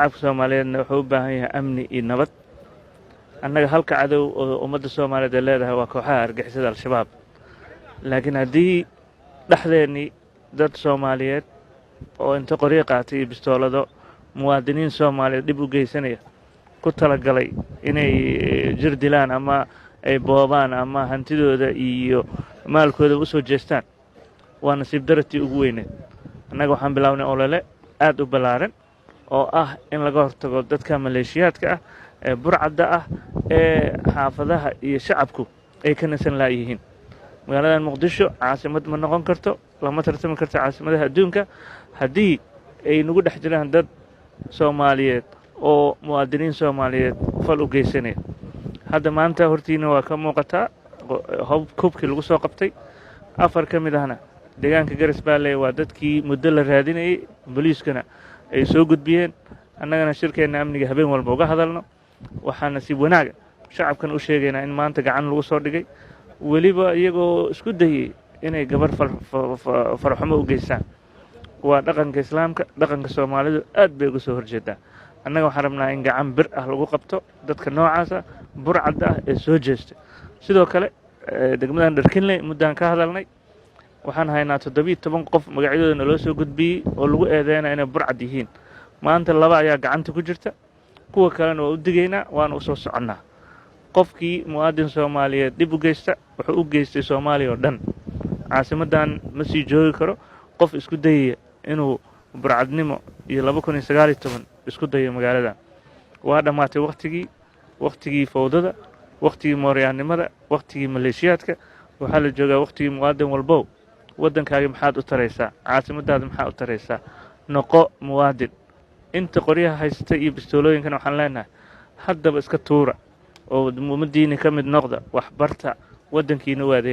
Shacabka Soomaaliyeedna wuxuu u baahan yahay amni iyo nabad. Annaga halka cadow oo ummadda Soomaaliyeed ay leedahay waa kooxaha argixisada Al-Shabaab, laakiin haddii dhexdeennii dad Soomaaliyeed oo inta qoryo qaatay iyo bistoolado muwaadiniin Soomaaliyeed dhib u geysanaya, ku talagalay inay jir dilaan ama ay boobaan ama hantidooda iyo maalkooda u soo jeestaan, waa nasiib daratii ugu weyneed. Annaga waxaan bilownay olole aad u ballaaran oo ah in laga hortago dadka maleeshiyaadka ah ee burcadda ah ee xaafadaha iyo shacabku ay ka nasan laayihiin. Magaaladan Muqdisho caasimad ma noqon karto, lama tartami karto caasimadaha adduunka haddii ay nagu dhex jiraan dad Soomaaliyeed oo muwaadiniin Soomaaliyeed fal u geysanaya. Hadda maanta hortiina waa ka muuqataa hubkii lagu soo qabtay. Afar ka mid ahna deegaanka Garas Baalley waa dadkii muddo la raadinayey, booliiskana ay soo gudbiyeen. Annagana shirkeenna amniga habeen walba uga hadalno. Waxaa nasiib wanaaga shacabkan u sheegaynaa in maanta gacan lagu soo dhigay, weliba iyagoo isku dayey inay gabar farxumo u geystaan. Waa dhaqanka Islaamka, dhaqanka Soomaalidu aad bay uga soo horjeedaa. Annaga waxaan rabnaa in gacan bir ah lagu qabto dadka noocaasa burcadda ah ee soo jeesta. Sidoo kale degmadan Dharkinley muddaan ka hadalnay. Waxaan haynaa 17 qof magacyadooda naloo soo gudbiyey oo lagu eedeynaya inay burcad yihiin. Maanta laba ayaa gacanta ku jirta, kuwa kalena waa u digaynaa, waana u soo soconnaa. Qofkii muwaadin Soomaaliyeed dhib u geysta wuxuu u geystay Soomaaliya oo dhan. Caasimaddan ma sii joogi karo qof isku dayaya inuu burcadnimo iyo 2019 isku dayo magaaladan. Waa dhammaatay wakhtigii, wakhtigii fowdada, wakhtigii mooryaannimada, wakhtigii maleeshiyaadka. Waxaa la joogaa wakhtigii muwaadin walbow waddankaagi maxaad u taraysaa, caasimaddaada maxaa u taraysaa, noqo muwaadin. Inta qoryaha haysta iyo bistoolooyinkana waxaan leenahay haddaba iska tuura oo ummaddiina ka mid noqda, waxbarta, waddankiina u adeega.